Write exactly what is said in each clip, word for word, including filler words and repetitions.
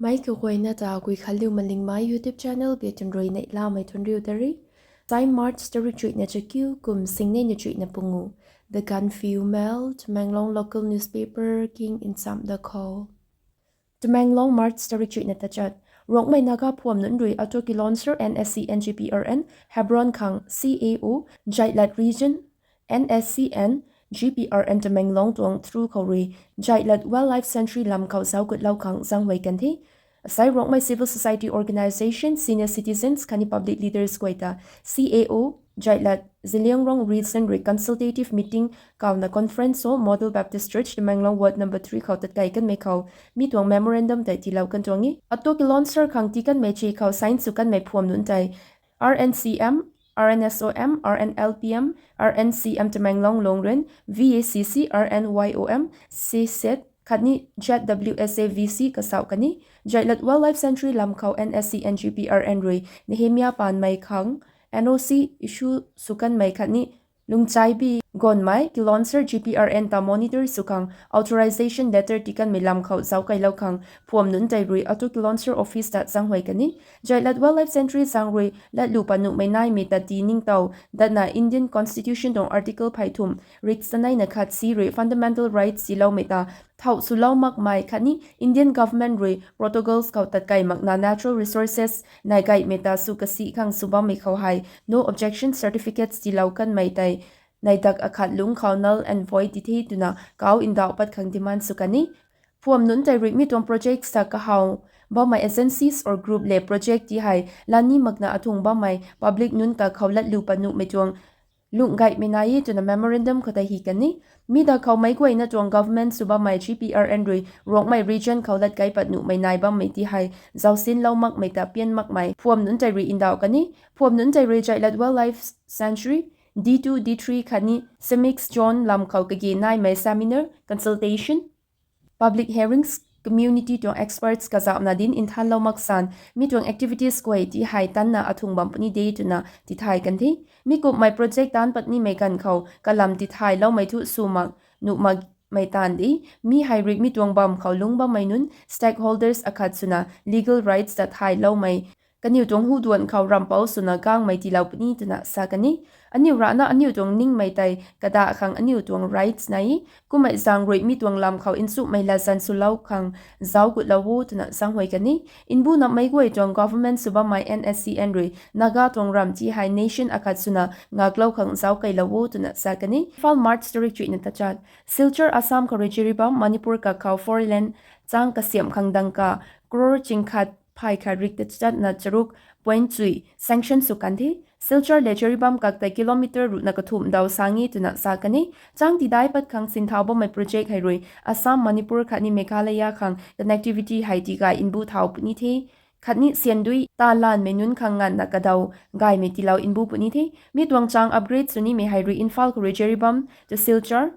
Mei kaguayna ta Guikhanliu Malingmei YouTube channel biak tun rui neihlamei thuanriu ta ri. Sai March tarik chuihna chakiu kum singnei na chuihna pungu. The Gaanphiu Mail, Tamenglong local newspaper king nchamh da khou. Tamenglong, March tarik chuihna tachat. Rongmei Naga phuam nunc rui auto kilonser N S C N G P R N, Hebron khang C A O, Jaitlat Region, N S C N G P R N Tamenglong tuang through khou rui, Jaitlat Wildlife Sanctuary lam khou zauc kutlou khang zanghuay kan the. Asai Rongmei civil society organisation, senior citizens khatni public leaders guay ta C A O, Jaitlat Zeliangrong Region rui consultative meeting kauna conference o Model Baptist Church Tamenglong Ward number three khou tatkai kanmei khou mi tuang memorandum tei tiilou kan tuang e. Auto kilonser khang tii kanmei che khou sign sw kanmei phuam nunc tei R N C M, R N S O M, R N L P M, R N C M Tamenglong Longren, V A C C, R N Y O M, C set, khatni Z W S A V C kasauh kan e. Jaitlat Wildlife Sanctuary lam khou N S C N G P R N rui Nehemia Panmei khang N O C issue sw kanmei khatni Lungchaibi Gonmei, kilonser G P R N ta monitor sw khang authorization letter tii kanmei lam khou zauc kailou khang phuam nunc tei rui auto kilonser office ta zanghuay kan e. Jaitlat Wildlife Sanctuary zaeng rui latlu pat nuhmei naimei ta tii ningtow datna Indian Constitution tuang Article phey thumh rik saneina khat C rui fundamental rights tiiloumei ta thauh swlou makmei khatni Indian government rui protocols khou tatkai makna natural resources nai gaymei ta sw kasi khang sw bammei khou hei no objection certificates tiilou kanmei tei nai dak akhat lungc khou null and void ti the twna kau ndauh pat khang demand sw kan e. Phuam nunc tei rui mi tuang projects ta kahaw bammei agencies or group le project ti hei lani makna athung bammei public nunc ta khou latlu pat nuhmei tuang lungh gaymei nai e twna memorandum khou tei hi kan e. Mi da khou meic guayna tuang government sw bammei G P R N rui Rongmei region khou lat kai pat nuhmei nai bammei ti hei zausinlou makmei ta pian makmei phuam nunc tei rui ndauh kan e. Phuam nunc tei rui Jaitlat Wildlife Sanctuary, D two, D three khatni CEMIX zone lam khou kage naimei seminar, consultation, public hearings, community tuang experts kazauhna dinc nthanlou mak san mi tuang activities guay ti hei tanna athung bam puni de twna tithay kan the. Mi kumhmei project taanc pat nimei ganv khou kalam tithayloumei thu sw mak nuh makmei taanv de. Mi hei rui mi tuang bam khou lungc bammei nunc stakeholders akhat swna legal rights ta thayloumei kaniw tuang huduan khou rampou swna gangmei tiilou puni twna sa kan e. Aniu rana aniu tuang ningmei tei kadah khang aniu tuang rights nai e. Kummei zaeng rui mi tuang lam khou nchumhmei latzan swlou khang zauc kutlou o twna zanghuay kan e. Nbuna meic guay tuang government sw bammei N S C N rui Naga tuang ram ti hei nation akhat swna ngaklou khang zauc keylou o twna sa kan e. Imphal, March tarik chuihna tachat. Silchar, Assam khou rui Jiribam, Manipur kak khou four lane chang kasiamh khang dangka crore chingkhat phay khat rik tachatna charuk point chui sanction sw kan the. Silchar le Jiribam kak tei kilometer ruhna kathumh daw sa nge twna sa kan e. Chang tidai pat khang sinthau bammei project hei rui Assam, Manipur khatni Meghalaya khang connectivity hei tigay nbu thau puni the. Khatni siandui talanmei nunc khang nganvna kadaw gaymei tiilou nbu puni the. Mi tuang chang upgrade sw nimei hei rui Imphal khou rui Jiribam to Silchar,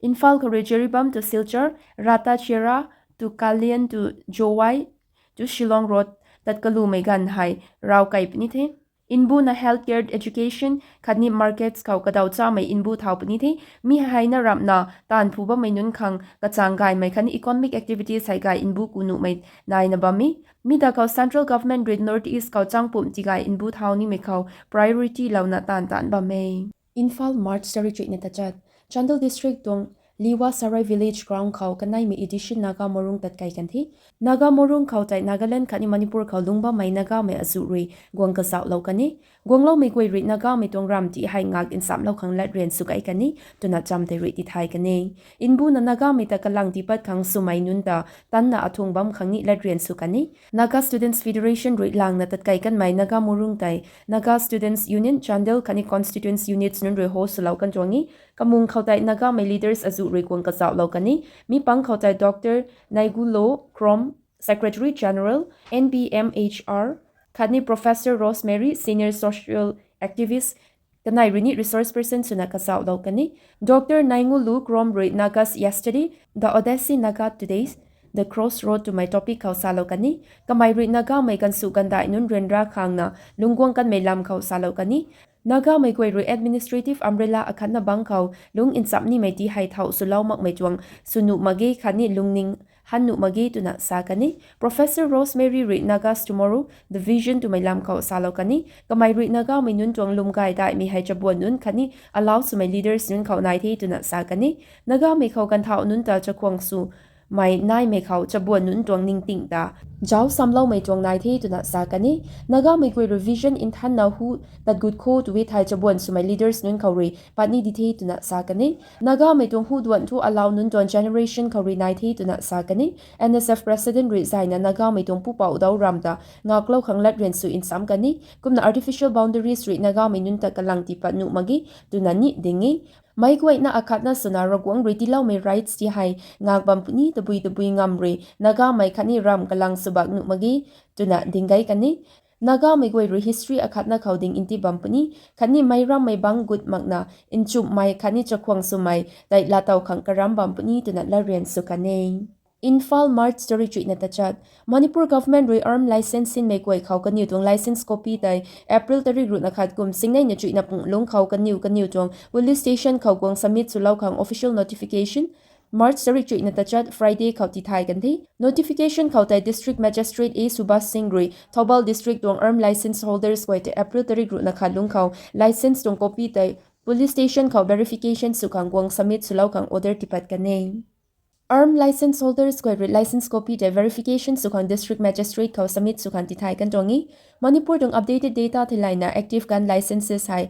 Imphal khou rui Jiribam to Silchar, Rata Chera to Kalyan to Jowai to Shillong Road tat kalumei ganv hei raw kei puni the. Nbuna healthcare, education khatni markets khou kadaw chamei nbu thau puni the. Mi hei na ramhna taanv phu bammei nunc khang kachang gaymei khatni economic activities hei gay nbu ku nuhmei naina bam e. Mi da khou central government rui North East khou chang pumh tigay nbu thau nimei khou priority louna taanv taanc bam e. Imphal, March tarik chuihna tachat. Chandel district tuang Liwa Sarai village ground khou kaneimei edition Naga Morung tat kei kan the. Naga Morung khou tei Nagaland khatni Manipur khou lungc bammei Nagamei azuh rui guang kazauhlou kan e. Guangloumei guay rui Nagamei tuang ram ti hei ngak nchamlou khang latryan sw kei kan e twna cham tei rui tithay kan e. Nbuna Nagamei ta kalang tiipat khang swmei nunc ta tanna athung bam khang ni latryan sw kan e. Naga Students Federation rui langna tat kei kanmei Naga Morung tei Naga Students Union Chandel khatni constituents units nunc rui host swlou kan tuang e. Kamung khou tei Nagamei leaders azuh rui guang kazauhlou kan e. Mi pang khou tei Doctor Naigulo Krom, Secretary General, N B M H R, khatni Professor Rosemary, Senior Social Activist, kanei rui ni resource person swna kazauhlou kan e. Doctor Naingulu Krom rui Naga's Yesterday, The Odyssey Naga Today, The Crossroad twmei topic khou salou kan e. Kamei rui Nagamei ganvsu gandai nunc ryanra khangna lungcguang kanmei lam khou salou kan e. Nagamei guay rui administrative umbrella akhatna bang khou lungc ncham nimei ti hei thau swlou makmei tuang sw nuh mak ge khatni lungning han nuh mak ge twna sa kan e. Professor Rosemary rui Nagas Tomorrow, The Vision twmei lam khou salou kan e. Kamei rui Nagamei nunc tuang lwm gay daihmei hei chabuan nunc khatni alau swmei leaders nunc khou nai the twna sa kan e. Nagamei khou ganvthauh nunc ta chakhwang swmei naimei khou chabuan nunc tuang ningting ta zauc samloumei tuang nai the twna sa kan e. Nagamei guay rui vision nthanna hu tat gut kho tw e thei chabuan swmei leaders nunc khou rui patni di the twna sa kan e. Nagamei tuang hu duan thu alau nunc tuang generation khou rui nai the twna sa kan e. N S F president rui zayna Nagamei tuang pupouc dau ram ta ngaklou khang latryan sw nsam kan e. Kumna artificial boundaries rui Nagamei nunc ta kalang tiipat nuh mak ge twna ni ding e. Meic guayna akhatna swna Ravguangc rui tiiloumei rights ti hei ngak bam puni, tabui tabui ngam rui Nagamei khatni ram kalang sw bak nuh mak ge twna ding gay kan e. Nagamei guay rui history akhatna khou ding nti bam puni, khatni meic rammei bangc gut makna nchumhmei khatni chakhwang swmei tei laatow khang karam bam puni twna latryan sw kan e. Imphal, March tarik chuihna tachat. Manipur government rui arm licence sinmei guay khou kaniw tuang licence copy tei April tarik ruhna khat kum singneina chuihna punglungc khou kaniw kaniw tuang police station khou guang submit swlou khang official notification March tarik chuihna tachat Friday khou tithay kan the. Notification khou tei District Magistrate A Subhash Singh rui Thoubal District tuang arm licence holders guay tei April tarik ruhna khat lungc khou licence tuang copy tei police station khou verification sw khang guang submit swlou khang order tiipat kan e. Arm licence holders guay rui licence copy tei verification sw khang District Magistrate khou submit sw khang tithay kan tuang e. Manipur tuang updated data theilayna active gun licences hei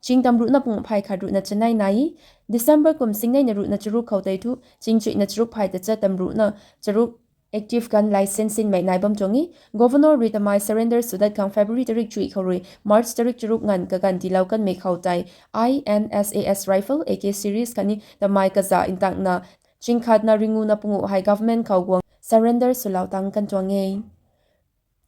ching tam ruhna pung phay khat ruhna chanei nai e. December kum singneina ruhna charuk khou tei thu ching chuihna charuk phay tachat tam ruhna charuk active gun licence sinmei nai bam tuang e. Governor rui tamei surrender sw dat khang February tarik chuih khou rui March tarik charuk nganv kaganv tiilou kanmei khou tei I N S A S rifle, A K series khatni tamei kaza ntakna chingkhatna ringuna pungu hei government khou guang surrender swlou tang kan tuang e.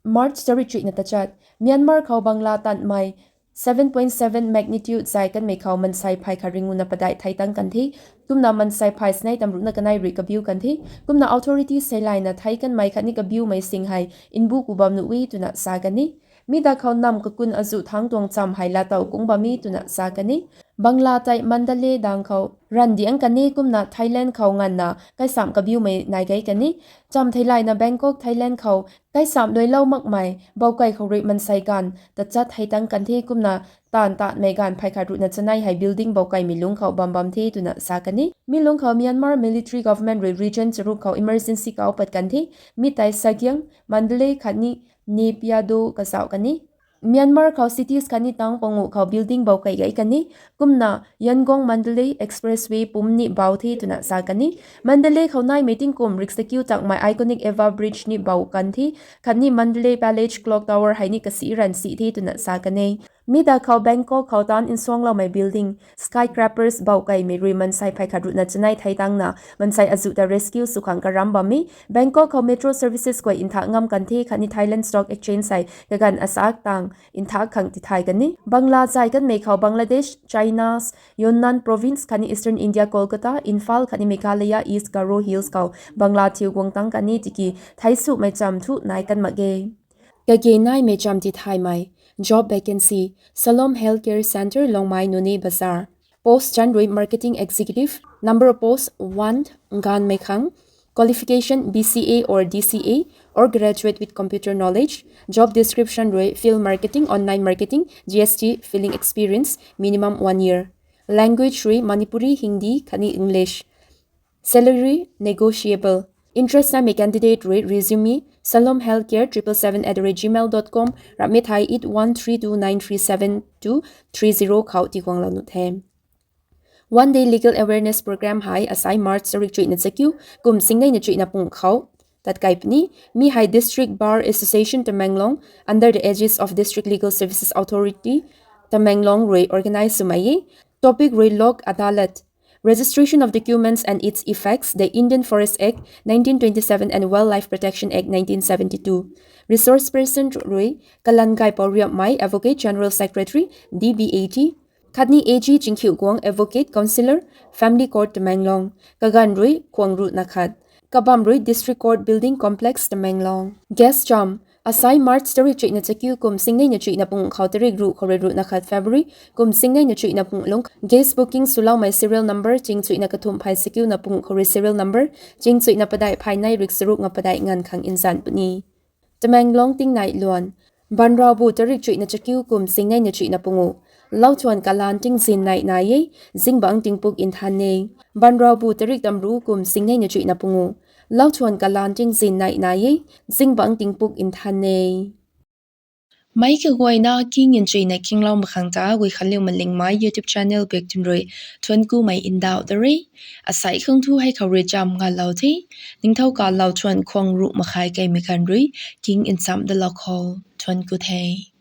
March tarik chuihna tachat. Myanmar khou Bangla tanmei seven point seven magnitude zay kanmei khou mansei phay khat ringuna padeih thei tang kan the. Kumna mansei phay snei tam ruhna kanei rui kabiu kan the. Kumna authorities theilayna thei kanmei khatni kabiumei sing hei nbu ku bam nuh e twna sa kan e. Mi da khou nam kakun azuh thangc tuang cham hei laatow kung bam e twna sa kan e. Bangla tei Mandalay dang khou randiang kan e, kumna Thailand khou nganvna kaisamh kabiumei nai gei kan e. Cham theilayna Bangkok, Thailand khou kaisamh luailou makmei bowkei khou rui mansei ganv tachat thei tang kan the, kumna taanv taanmei ganv phay khat ruhna chanei hei building bowkeimei lungc khou bam bam the twna sa kan e. Mi lungc khou Myanmar military government rui region charuk khou emergency kau pat kan the. Mi tei Sagiang, Mandalay khatni Naypyidaw kazauh kan e. Myanmar khou cities khatni town panguh khou building bowkei gei kan e. Kumna Yangon Mandalay Expressway pumc ni bow the twna sa kan e. Mandalay khou naimei tingkum riksakiu takmei iconic Eva Bridge ni bow kan the. Khatni Mandalay Palace Clock Tower hei ni kasi ran si the twna sa kan e. Mi da khou Bangkok khou taanv nsuangloumei building, skyscrapers bowkeimei rui mansei phay khat ruhna chanei thei tangna mansei azuh ta rescue sw khang karam bam e. Bangkok khou metro services guay nthak ngam kan the khatni Thailand Stock Exchange hei kaganv asak tang nthak khang tithay kan e. Bangla zay kanmei khou Bangladesh, China's Yunnan Province khatni Eastern India Kolkata, Imphal khatni Meghalaya East Garo Hills khou Bangla thiu guang tang kan e tiki thei sumei cham thu nai kan mak ge. Kage naimei cham tithaymei. Job vacancy. Shalom Healthcare Centre, Longmai, Noney Bazar. Post chanrui Marketing Executive. Number of posts, one, nganvmei khang. Qualification, B C A or D C A, or graduate with computer knowledge. Job description rui field marketing, online marketing, G S T, filling experience, minimum one year. Language rui Manipuri, Hindi khatni English. Salary negotiable. Interest naimei candidate rui resume shalom healthcare triple seven at the rate gmail dot com, ramhmei thei eight one three two nine three seven two three zero khou tiguanglou nuh the. One day legal awareness program hei asai March tarik chuihna chakiu, kum singneina chuihna pung khou tatkai puni. Mi hei District Bar Association Tamenglong, under the aegis of District Legal Services Authority, Tamenglong rui organize swmei e. Topic rui Lok Adalat, Registration of Documents and Its Effects, the Indian Forest Act, nineteen twenty-seven and Wildlife Protection Act, nineteen seventy-two. Resource person rui Kalangai Pauriapmei, Advocate General Secretary, D B A T. Khatni A G Chingkhiu Guang, Advocate Councillor, Family Court, Tamenglong. Kaganv rui khuang ruhna khat. Kabam rui District Court Building Complex, Tamenglong. Guest cham, Asai March tarik chuihna chakiu kum singneina chuihna pungu khou tarik ruh khou rui ruhna khat February kum singneina chuihna pungu lung gas booking swloumei serial number ching chuihna kathumh phay chakiuna pungu khou rui serial number ching chuihna padeih phay nei rik charuk nga padeih nganv khang nzan puni. Tamenglong tingnai luan. Banraubu tarik chuihna chakiu kum singneina chuihna pungu. Lauthuan kalan tingzin nei nai e, zingbangc tingpuk nthan e. Banraubu tarik tamru kum singneina chuihna pungu. Lauthuan kalan tingzin nei nai e, zingbangc tingpuk nthan e. Meic kaguayna king nchuina kinglou mak khang ta Guikhanliu Malingmei YouTube channel bak tun rui thuanc kumei ndauh da re. Asai khang thu hei khou rui cham ngalou the. Ningthau kalou thuan khwang ruh makhai kaimei ganv rui king nchamc dalou khou thuanc ku the.